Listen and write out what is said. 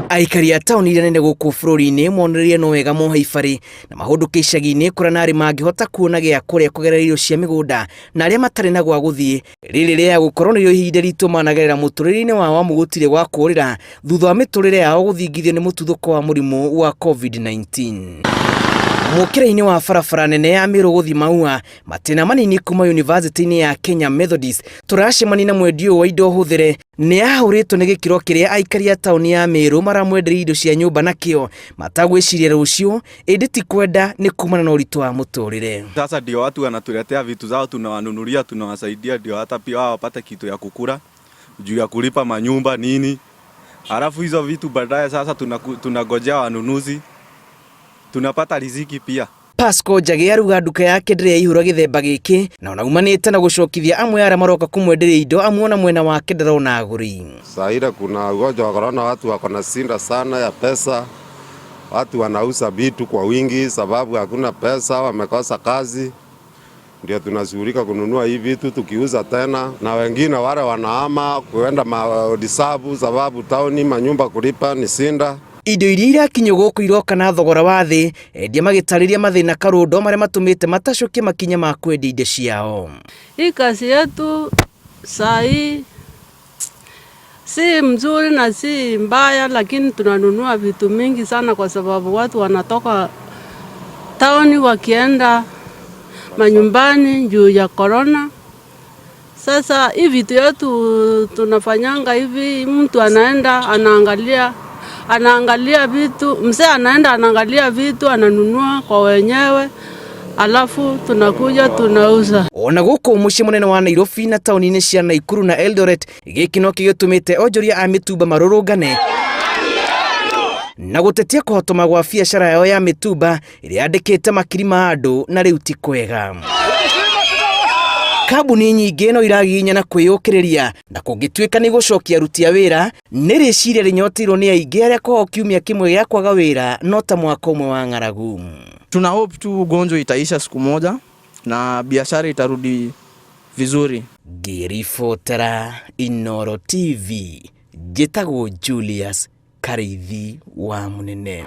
Aikari a taũni iria nene gũkũ bũrũri-inĩ monĩrĩrie no wega mohe ibarĩ na mahũndũke icagi-inĩ kũrĩa narĩ mangĩhota kuona gĩa kũrĩa kũgerera irio cia mĩgũnda na arĩa matarĩ na gwa gũthiĩ. Rĩrĩ rĩa gũkorwo nĩrĩo ihinda ritũ managerera mũtũrĩre-inĩ wao amu gũtirĩ gwa kũrĩra thutha wa mĩtũrĩre yao gũthingithio nĩ mũtuthũko wa mũrimũ wa COVID-19. Mũkĩra-inĩ wa barabara nene ya Mĩrũ gũthiĩ Maua, matĩna manini kuma yunivasĩtĩ-inĩ ya Kenya Methodist, tũracemania na mwendia ũyũ wa indo hũthĩre. Nĩ ahũrĩtwo nĩ gĩkĩro kĩrĩa aikari a taũni ya Mĩrũ maramwenderia indo cia nyũmba nakĩo matagwĩciria rũciũ, ĩndĩ ti kwenda nĩ kumana na ũritũ wa mũtũrĩre. Sasa ndio watu wanatuletea vitu zao, tunawanunulia, tunawasaidia, ndio hata pia wao wapate kitu ya kukula juu ya kulipa manyumba nini. Halafu hizo vitu baadaye sasa tunagojea wanunuzi, tunapata riziki pia. Pascal Njagi aruga nduka yake ndĩrĩ yaihũra gĩthemba gĩkĩ na ona umanĩte na gũcokithia amwe arĩa maroka kũmwenderia indo amu ona mwena wake ndarona agũri. Saa ile kuna ugonjwa wa corona, watu wako na shida sana ya pesa, watu wanauza vitu kwa wingi sababu hakuna pesa, wamekosa kazi, ndio tunashughulika kununua hii vitu tukiuza tena, na wengine wale wanahama kuenda madisabu sababu tauni manyumba kulipa ni shida. Indo iria irakinyio gũkũ iroka na thogora wa thĩ, endia magĩtarĩria mathĩna karũndo marĩa matũmĩte matacũkie makinya ma kwendia indo ciao. Hii kazi yetu saa hii si mzuri na si mbaya, lakini tunanunua vitu mingi sana kwa sababu watu wanatoka tauni wakienda manyumbani juu ya corona. Sasa hii vitu yetu tunafanyanga hivi, mtu anaenda anaangalia, anaangalia vitu, mzee anaenda anaangalia vitu ananunua kwa wenyewe, alafu tunakuja tunauza. Ona gũkũ mũciĩ mũnene wa Nairobi na taũni-inĩ cia Nakuru na Eldoret, gĩkĩ no kĩo gĩtũmĩte onjoria a mĩtumba marũrũngane na gũtetia kũhotoma gwa biacara yao ya mĩtumba ĩrĩa yandĩkĩte makiri ma andũ na rĩu ti kwega. Kambuni nyingĩ no iragiginyana kwĩyũkĩrĩria na kũngĩtuĩka nĩ gũcokia aruti a wĩra nĩ rĩciria rĩnyoteirwo nĩ aingĩ arĩa kwao kiumia kĩmwe gĩa kwaga wĩra no ta mwaka ũmwe wa ng'aragu. Tuna hope tu ugonjwa itaisha siku moja na biashara itarudi vizuri. Ngĩribotera Inooro TV, njĩtagwo Julius Karĩithi wa Mũnene.